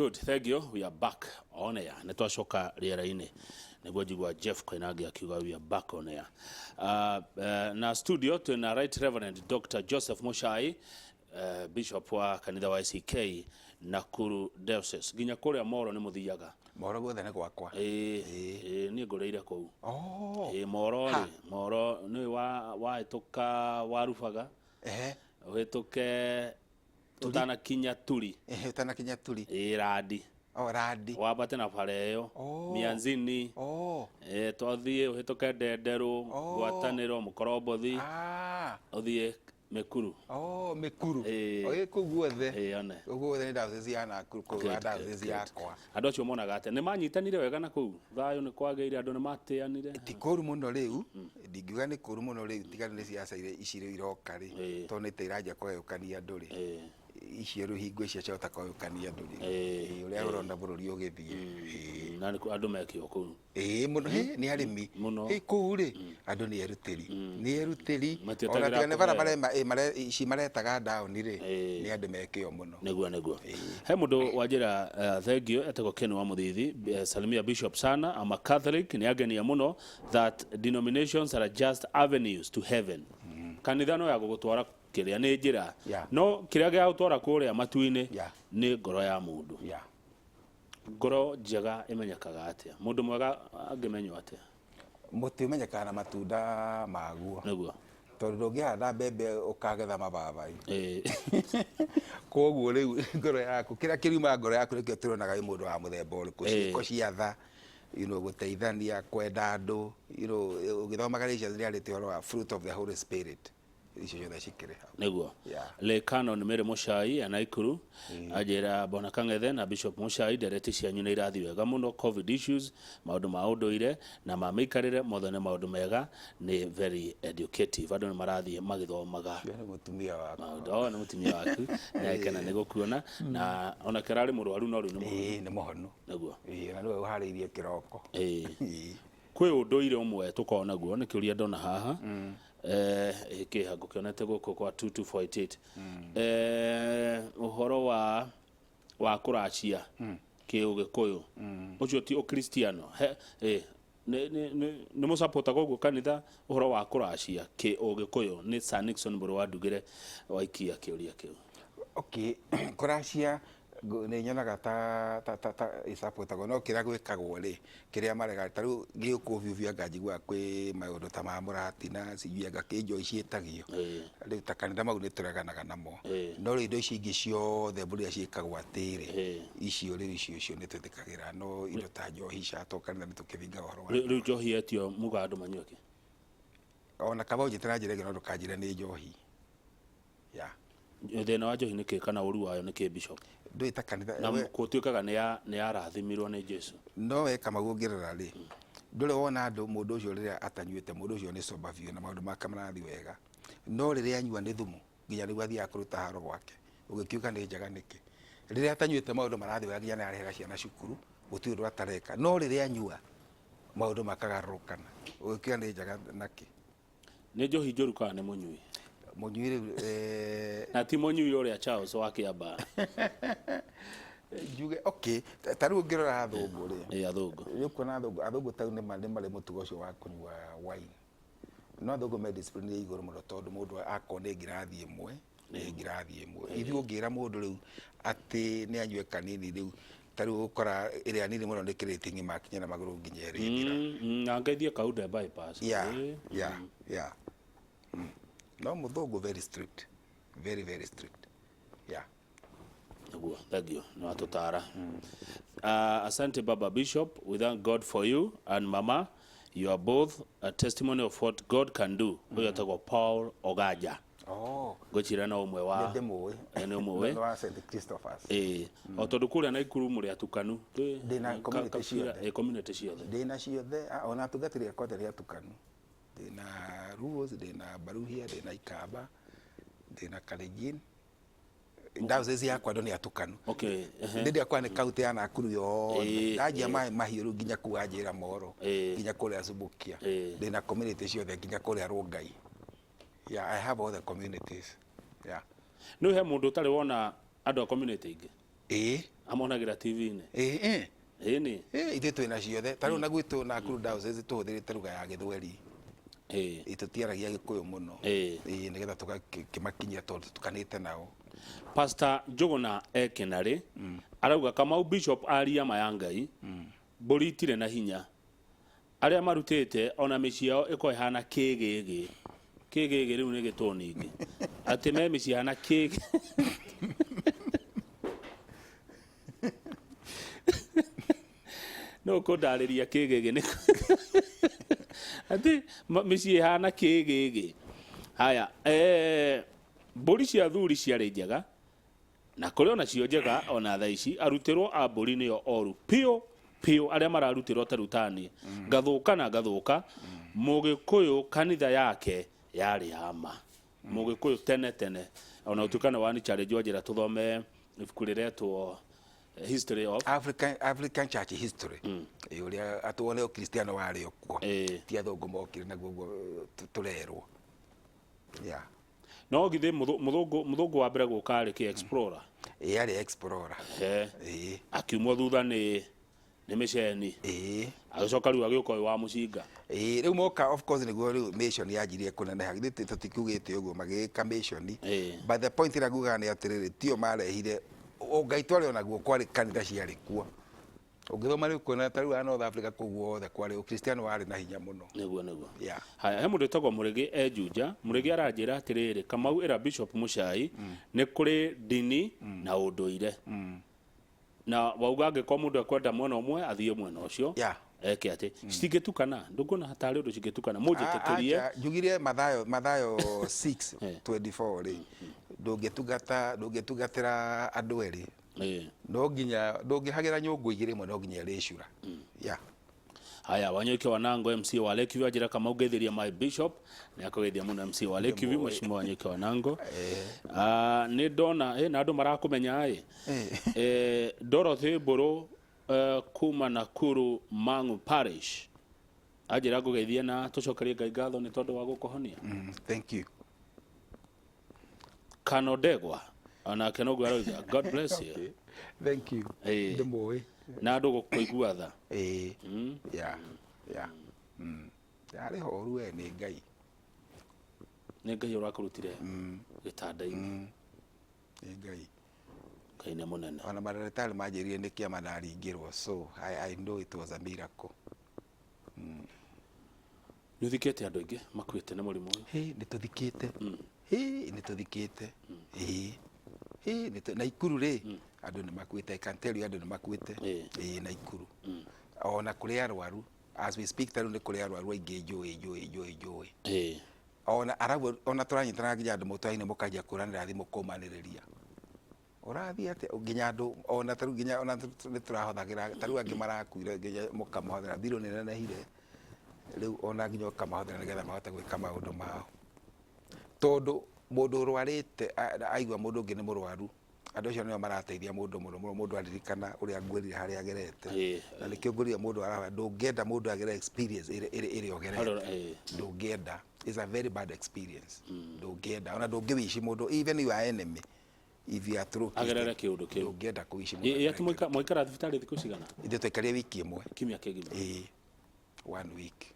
Good, thank you. We are back on air. Nĩ twacoka rĩera-inĩ. Nĩguo njigua Jeff Koinange akiuga we are back on air. Na studio twĩna Right Reverend Dr. Joseph Muchai, Bishop wa kanitha wa ACK Nakuru Diocese. Nginya kũrĩa Moro nĩ mũthiaga. Moro guothe nĩ gwakwa. Ĩĩ, ĩĩ, niĩ ngũrĩire kũu. Oh. Ĩĩ, Moro Ha. rĩ, Moro nĩ wahĩtũka Warubaga, ũhĩtũke ũtanakinya Turi. Ehe, ũtanakinya Turi. Ĩĩ, Randi. Oh, Randi. Wambate na bara ĩyo. Oh. Mianzini. Oh. Ĩĩ, twathiĩ ũhĩtũke Ndenderũ, Oh. Ngwatanĩro, Mũkorombothi, Ah. ũthiĩ Mĩkuru. Oh, Mĩkuru. Ĩĩ. Oh, ĩ kũu guothe. Ĩĩ, one. Kũu guothe nĩ diocese ya Nakuru, kũu Good, diocese good, good. yakwa. Andũ acio monaga atĩa? Nĩ manyitanire wega na kũu? Thayũ nĩ kwagĩire, andũ nĩ matĩanire? Ti kũru mũno rĩu, ndingiuga nĩ kũru mũno rĩu tiga nĩ siasa iria ici rĩu iroka rĩ, Ĩĩ. tondũ nĩ ta iranjia kũgayũkania andũ rĩ. Ĩĩ. Icio rĩu hingo icio ciahota kũgayũkania andũ rĩ. Ĩĩ. Ĩĩ, ũrĩa ũrona bũrũri ũgĩthiĩ. Ĩĩ. Na nĩ andũ mekĩo kũu. Ĩĩ mũno, hĩ, nĩ arĩmi. Mũno. Hĩ, kũu rĩ, andũ nĩ erutĩri. Nĩ erutĩri. Matietagĩra Ona tiga nĩ bara kũheo. marema, ĩ, mare, ici maretaga ndaũni rĩ, Ĩĩ. nĩ andũ mekĩo mũno. Nĩguo, nĩguo. He mũndũ wanjĩra thank you, etagwo Ken wa Mũthithi. Salimia Bishop sana, I'm a Catholic, nĩ angenia mũno that denominations are just avenues to heaven. Kanitha no ya gũgũtwara kĩrĩa nĩ njĩra. Yeah. No kĩrĩa gĩa gũtwara kũrĩa matu-inĩ Yeah. nĩ ngoro ya mũndũ. Yeah. Ngoro njega ĩmenyekaga atĩa? Mũndũ mwega angĩmenywo atĩa? Mũtĩ ũmenyekaga na matunda maguo. Nĩguo. Tondũ ndũngĩhanda mbembe ũkagetha mababai. Ĩĩ. Koguo rĩu ngoro yaku, kĩrĩa kĩriumaga ngoro yaku nĩkĩo tũronaga wĩ mũndũ wa mũthemba ũrĩkũ. Ĩĩ. Ciĩko cia tha, gũteithania, kwenda andũ, ũgĩthoma Galatians nĩarĩtie ũhoro wa fruit of the Holy Spirit. Icio ciothe cikĩrĩ hau. Nĩguo. Yeah. Le Canon Mary Muchai ya Naikuru anjĩra Bwana Kang'ethe na Bishop Muchai, ndereti cianyu nĩ irathiĩ wega mũno. Covid issues, maũndũ ma ũndũire na ma mĩikarĩre mothe nĩ maũndũ mega, nĩ very educative, andũ nĩ marathiĩ magĩthomaga. Ũcio nĩ mũtumia wakwa. Maũndũ, oh, nĩ mũtumia waku, nĩ agĩkena nĩ gũkuona, na onake ararĩ mũrwaru no rĩu nĩ mũhonu. Ĩĩ, nĩ mũhonu. Nĩguo. Ĩĩ, na nĩwe ũharĩirie kĩroko. Ĩĩ. Ĩĩ. Kwĩ ũndũire ũmwe tũkoragwo naguo, nĩ kĩũria ndona haha, kĩha ngũkĩonete gũkũ kwa 2248, ũhoro wa kũracia kĩũgĩkũyũ, ũcio ti ũkristiano. He, nĩ mũcapotaga ũguo kanitha ũhoro wa kũracia kĩũgĩkũyũ? Nĩ Sir Nixon mũrũ wa Ndugĩre waikia kĩũria kĩu. Okay, kũracia nĩ nyonaga ta ĩcapotagwo, no kĩrĩa gwĩkagwo rĩ, kĩrĩa marega ta rĩu gĩũkũ biũ biũ, anga njiguaga kwĩ maũndũ ta ma mũratina, sijui anga kĩ njohi ciĩtagio. Rĩu ta kanitha mau nĩ tũreganaga namo. No rĩu indo ici ingĩ ciothe mbũri iria ciĩkagwo atĩrĩ, icio rĩu icio nĩ twĩtĩkagĩra, no indo ta njohi catwo kanitha nĩ tũkĩbingaga ũhoro wa Rĩu njohi yetio muga andũ manyue kĩ? Ona kaba ũnjĩte na njĩra ĩngĩ, no ndũkanjĩre nĩ njohi. Yeah. Thĩna wa njohi nĩ kĩ, kana ũru wayo nĩ kĩ, Bishop? Ndũĩ ta kanitha Na gũtuĩkaga nĩ yarathimirwo nĩ Jesu. No we Kamau ũngĩrora rĩ, ndũrĩ wona andũ mũndũ ũcio rĩrĩa atanyuĩte, mũndũ ũcio nĩ sober biũ na maũndũ make marathiĩ wega. No rĩrĩa anyua nĩ thumu, nginya rĩu athiaga kũruta haro gwake. Ũgĩkiuga nĩ njega nĩkĩ? Rĩrĩa atanyuĩte maũndũ marathiĩ wega, nginya nĩ ararĩhĩra ciana cukuru, gũtirĩ ũndũ atareka. No rĩrĩa anyua, maũndũ makagarũrũkana. Ũgĩkiuga nĩ njega nakĩ? Nĩ njohi njũru kana nĩ mũnyui? Mũnyui rĩu, Na ti mũnyui ũrĩa Charles wa Kĩambaa. Njuge okay, ta rĩu ũngĩrora athũngũ rĩ. Ĩ, athũngũ. Nĩ ũkuona athũngũ ta rĩu nĩ marĩ mũtugo ũcio wa kũnyua wine. No athũngũ me discipline ya igũrũ mũno, tondũ mũndũ akorwo nĩ ngirathi ĩmwe, nĩ ngirathi ĩmwe. Ithuĩ ũngĩra mũndũ rĩu atĩ nĩ anyue kanini rĩu, ta rĩu ũgũkora ĩrĩa nini mũno nĩ kĩrĩti ng'ima akinya na magũrũ nginya ĩrĩthira. Na ngeithie Kaunde bypass. Yeah, yeah. No mũthũngũ very strict. Very, very strict. Yeah. Nĩguo, thank you. Nĩ watũtara. Asante Baba Bishop, we thank God for you and Mama. You are both a testimony of what God can do. Ũyũ etagwo Paul Ogaja. Oh. Ngwĩciria no ũmwe wa Nĩ ndĩmũĩ. Ĩ, nĩ ũmũĩ. Nĩ wa St. Christopher's. Ĩ, o tondũ kũrĩa Naikuru mũrĩ atukanu. Ndĩna community ciothe. Ĩ, community ciothe. Ndĩna ciothe, ona atungatĩri akwa othe nĩ atukanu. Ndĩna Luos, ndĩna Baruhia, ndĩna Ikamba, ndĩna Kalenjin. Diocese yakwa andũ nĩ atukanu. Okay, ehe. Ndĩ yakwa nĩ kaunti ya Nakuru yothe. Ndanjia maĩ mahiũ rĩu nginya kuu wanjĩra Moro, nginya kũrĩa Subukia. Ndĩna community ciothe nginya kũrĩa Rongai. Yeah, I have all the communities. Yeah. Nĩ he mũndũ ũtarĩ wona andũ a community ingĩ? Ĩĩ. Amonagĩra TV-inĩ. Ĩĩ ĩĩ. Ĩni. Ĩĩ ithuĩ twĩna ciothe. Ta rĩu na gwitũ Nakuru Diocese tũhũthĩrĩte lugha ya Gĩthweri. Ĩĩ tũtiaragia Gĩkũyũ mũno. Ĩĩ nĩgetha tũgakĩmakinyia tondũ tũtukanĩte nao. Pastor Njũgũna e Kĩnarĩ arauga Kamau Bishop aria ma ya Ngai, mbũri itirĩ na hinya. Arĩa marutĩte ona mĩciĩ yao ĩkoragwo ĩhana kĩgĩgĩ. Kĩgĩgĩ rĩu nĩ gĩtũningĩ. Atĩ me mĩciĩ ĩhana kĩgĩ. No ũkũndarĩria kĩgĩgĩ nĩ atĩ mĩciĩ ĩhana kĩgĩgĩ. Haya, mbũri cia athuri ciarĩ njega na kũrĩ ona cio njega ona thaa ici arutĩrwo a mbũri nĩo oru piũ piũ arĩa mararutĩrwo ta rutani ngathũka na ngathũka. Mũgĩkũyũ kanitha yake yarĩ ya ma mũgĩkũyũ tene tene ona ũtuĩka nĩ wani challenge wa njĩra tũthome ibuku rĩretwo History of African Church History. Ĩ ũrĩa atũone ũkristiano warĩ o kuo. Ti athũngũ mokire naguo ũguo tũrerwo. Yeah. No githĩ mũthũngũ wa mbere gũka arĩ kĩ explorer? Ĩ arĩ explorer. Ĩ. Akiumwo thutha nĩ mĩceni. Ĩ. Agĩcoka rĩu agĩũka ũyũ wa mũcinga. Ĩ rĩu moka, of course nĩguo rĩu mission yanjirie kũneneha. Githĩ tũtikiugĩte ũguo magĩka mission. But the point ĩrĩa ngugaga nĩ atĩrĩrĩ, tio marehire Ngai twarĩ onaguo kwarĩ kanitha ciarĩ kuo. Ũngĩthoma rĩu kuona ta rĩu a North Africa kũu guothe kwarĩ Ũkristiano warĩ na hinya mũno. Nĩguo nĩguo. Yeah. Haya, he mũndũ wĩtagwo Mũrĩgĩ e Juja. Mũrĩgĩ aranjĩra atĩrĩrĩ, Kamau ĩra Bishop Mũchai nĩ kũrĩ ndini na ũndũire. Na wauga angĩkorwo mũndũ ekwenda mwena ũmwe athiĩ mwena ũcio. Eke atĩ citingĩtukana, ndũkuona tarĩ ũndũ cingĩtukana. Mũnjĩtĩkĩrie. Acha, njugire Mathayo 6:24 rĩ, ndũngĩtungata ndũngĩtungatĩra andũ erĩ. No nginya ndũngĩhagĩra nyũngũ igĩrĩ ĩmwe no nginya ĩrĩcura. Yeah. Haya, Wanyoike Wanango MC wa Lakeview anjĩra Kamau ngeithĩria my bishop. Nĩ akũgeithia mũno MC wa Lakeview, Mheshimiwa Wanyoike Wanango. Ah, nĩ ndona na andũ marakũmenya ĩ. Dorothy Mbũrũ kuma Nakuru Mang'u Parish anjĩra ngũgeithie na tũcokerie Ngai ngatho nĩ tondũ wa gũkũhonia. Thank you. Kano Ndegwa onake noguo aroiga, God bless you. Okay. Thank you. Ndĩmũĩ. Na andũ gũkũigua tha. Ĩĩ. Yeah. Yeah. Yarĩ horu we nĩ Ngai. Nĩ Ngai ũrakũrutire gĩtanda-inĩ. Nĩ Ngai. Ngai nĩ mũnene. Ona mandagĩtarĩ manjĩrire nĩ kĩama ndaringĩrwo, so I know it was a miracle. Nĩ ũthikĩte andũ aingĩ makuĩte nĩ mũrimũ ũyũ? Hĩ, nĩ tũthikĩte. Hĩ, nĩ tũthikĩte. Ĩĩ. Hĩ, Naikuru rĩ, andũ nĩ makuĩte. I can tell you andũ nĩ makuĩte. Ĩĩ, Naikuru. Ona kũrĩ arwaru. As we speak ta rĩu nĩ kũrĩ arwaru aingĩ njũĩ njũĩ njũĩ njũĩ. Ona arabu ona tũranyitana nginya andũ mũtwainĩ mũkanjia kũranĩra thimũ kũmanĩrĩria. Ũrathiĩ atĩa nginya andũ ona ta rĩu nginya ona nĩ tũrahothagĩra ta rĩu angĩ marakuire nginya mũkamahothera thirũ nĩ nenehire rĩu ona nginya ũkamahothera nĩgetha mahote gwĩka maũndũ mao. Tondũ mũndũ ũrwarĩte aigua mũndũ ũngĩ nĩ mũrwaru, andũ acio nĩo marateithia mũndũ mũno mũno mũndũ aririkana ũrĩa ngwĩrire harĩa agerete. Na nĩkĩo ngwĩrire mũndũ arahoya ndũngĩenda mũndũ agere experience ĩrĩa ũgerete. Ndũngĩenda. It's a very bad experience. Ndũngĩenda. Ona ndũngĩwici mũndũ even your enemy if you are true Christian. Agerere kĩũndũ kĩu. Ndũngĩenda kũwici mũndũ. Ĩ atĩ mwaikara thibitarĩ thikũ cigana? Ithuĩ twaikarire wiki ĩmwe. Kiumia kĩgima. Ĩĩ. 1 week.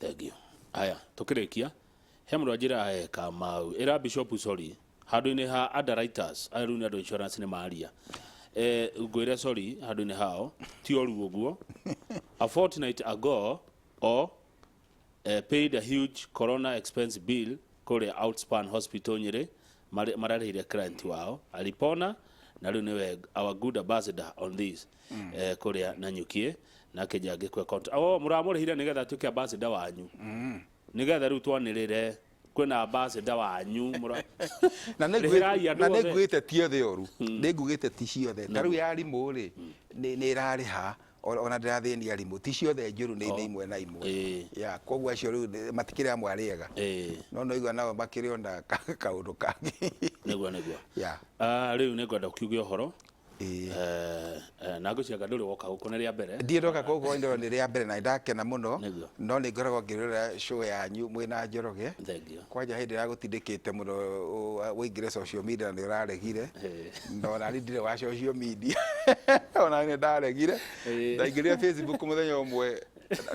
Thank you. Haya, tukĩrĩkia he mũndũ anjĩra Kamau ĩra Bishop sorry handũ-inĩ ha underwriters aya rĩu nĩ andũ insurance nĩ maria ngwĩre sorry handũ-inĩ hao ti ũru ũguo. A fortnight ago o paid a huge corona expense bill kũrĩa Outspan Hospital Nyĩrĩ mararĩhire client wao alipona na rĩu nĩwe our good ambassador on this kũrĩa Nanyukie na akĩnja ngĩkwe account oh mũramũrĩhire nĩgetha atuĩke ambassador wanyu nĩgetha rĩu twanĩrĩre kwĩna ambassador wanyu Na rĩhĩrai andũ na othe. Nĩngugĩte ti othe oru, nĩngugĩte ti ciothe. Ta rĩu ya arimũ rĩ, nĩ ĩrarĩha ona ndĩrathĩnia arimũ, ti ciothe njũru, nĩ imwe na imwe. Ya koguo acio rĩu matikĩrĩ amwe arĩega, no no igua nao makĩrĩ ona kaũndũ kangĩ. Nĩguo nĩguo. Ya. Rĩu nĩngwenda ũkiuge ũhoro. Ĩĩ. Na ngwĩciria ndũrĩ woka gũkũ nĩ rĩa mbere. Ndirĩ ndoka gũkũ, ndĩrona nĩ rĩa mbere na nĩndakena mũno. Nĩguo. No nĩ ngoragwo ngĩrora show yanyu mwĩna Njoroge. Thank you. Kwanja hĩndĩ ĩrĩa gũtindĩkĩte mũno ũingĩre social media na nĩ ũraregire. No nani ndirĩ wa social media, ona nĩ ndaregire. Ndaingĩrire Facebook mũthenya ũmwe,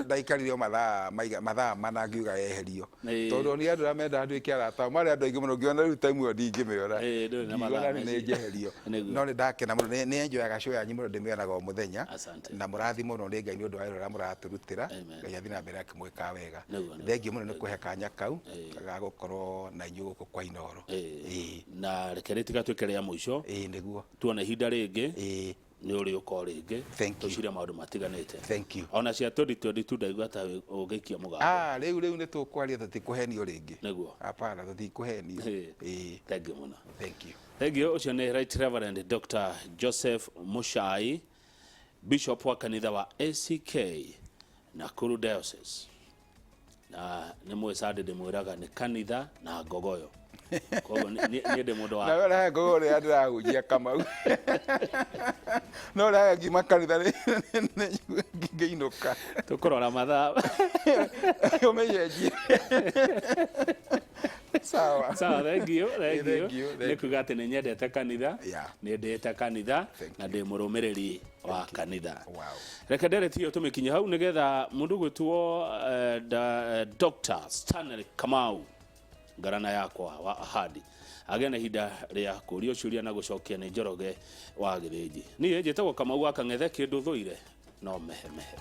ndaikarire o mathaa mathaa 4, ngiuga eherio. Tondũ ni andũ arĩa mendaga nduĩke arata ao marĩ andũ aingĩ mũno, ngĩona rĩu time ĩyo ndingĩmĩona. Ndũrĩ na Ngiuga mathaa nani nĩ macio. njeherio. Nĩguo. No nĩ ndakena mũno, nĩ enjoyaga show yanyu mũno, ndĩmĩonaga o mũthenya. Asante. Na mũrathi mũno nĩ Ngai nĩ ũndũ wa wĩra ũrĩa mũratũrutĩra. Amen. Ngai athiĩ na mbere akĩmwĩkaga wega. Nĩguo, nĩguo. Thengiũ mũno nĩ kũhe kanya kau ga gũkorwo na inyuĩ gũkũ kwa Inooro. Na reke rĩtigatuĩke rĩa mũico. Ĩĩ nĩguo. Tuone ihinda rĩngĩ. Nĩ ũrĩ ũka rĩngĩ. Thank you. Tũcire maũndũ matiganĩte. Thank you. Ona cia 2022 ndaigua ta ũgĩikia mũgambo. Ah, rĩu nĩ tũkwaria, tũtikũhenio rĩngĩ. Nĩguo. Hapana, tũtikũhenio. Ĩĩ. Thank you mũno. Thank you. Thank you. Ũcio nĩ Right Reverend Dr. Joseph Muchai, Bishop wa kanitha wa ACK Nakuru Diocese. Na nĩ mwĩ Sunday ndĩmwĩraga nĩ kanitha na ngogoyo. Koguo niĩ ndĩ mũndũ wa Nawe ũrehe ngogoyo rĩrĩa ndĩrahunjia, Kamau, no ũrehe ngiuma kanitha ngĩinũka. Tũkũrora mathaa. Ũmĩcenjie, sawa? Sawa, thank you, thank you. Thank you, thank Nĩ kuga atĩ nĩ nyendete kanitha, Yeah. nĩ ndĩte kanitha Thank na ndĩ mũrũmĩrĩri wa kanitha. Wow. Reke ndereti ĩyo tũmĩkinye hau nĩgetha mũndũ gwĩtwo Dr. Stanley Kamau, ngarana yakwa wa ahadi, agĩe na ihinda rĩa kũrio ciũria na gũcokia nĩ Njoroge wa Gĩthĩnji. Niĩ njĩtagwo Kamau wa Kang'ethe, kĩndũ thũire no mehemehe.